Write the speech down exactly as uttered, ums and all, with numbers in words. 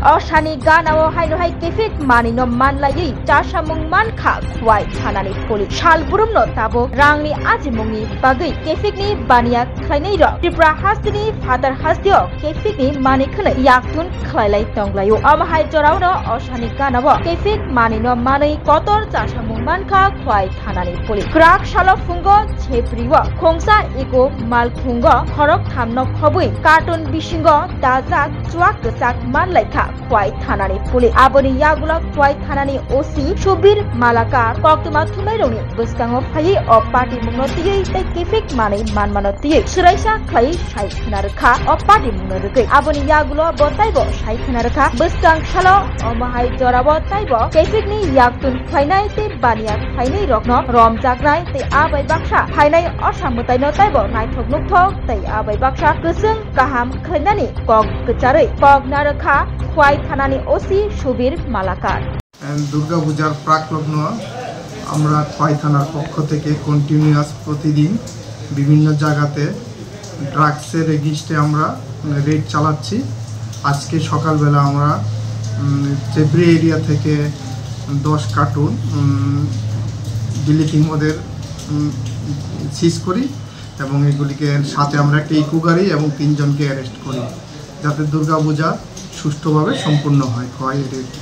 Osani ganao haino hai kephik manwino manlaiwi chasamung mankha Khwai thanani police. Salbrumno tabuk rangni ajimungni bagwi kephikni baniya khlainairok Tripura hasteni phatar hasteo kephikni manwi khwnwi yaktun khlailai tonglaio. Omo hai joraono osani ganao kephik manwino manwi kotor chasamung mankha Khwai thanani police. Kwrak salo phungo Cheprio khongsa eko malkhungo khorok thamno khobwi carton bisingo dajak chuak kwchak manlaikha Khwai thanani police. Aboni yagulo Khwai thanani O C Subir Malakar koktwma thumnairokni bwskango phaiwi o patimungno twiwi tei kephik manwi manmano twiwi swraisa khlaiwi sai khwna rwkha o patimungno rwgwi. Aboni yagulo bo taibo sai khwna rwkha bwskang salo omo hai jorao taibo kephikni yaktun khlainai tei baniya khlainairokno romjaknai tei a bai baksa phainai osa mwtaino taibo naithok nukthok tei a bai baksa kwchwng kaham khlainani kok kwcharwi kok narwkha Khwai thanani O C Subir Malakar. Durga পূজার প্রাক লগ্ন আমরা খোয়াই থানার পক্ষ থেকে কন্টিনিউয়াস প্রতিদিন বিভিন্ন জায়গাতে ড্রাগসের এগেইনস্টে আমরা রেড চালাচ্ছি। আজকে সকালবেলা আমরা চেবরি এরিয়া থেকে দশ কার্টুন ডিলিথিং ওদের সিজ করি এবং এগুলিকে সাথে আমরা একটা ইকো গাড়ি এবং তিনজনকে অ্যারেস্ট করি, যাতে দুর্গাপূজা সুষ্ঠুভাবে সম্পূর্ণ হয় খোয়াই এরিয়াতে।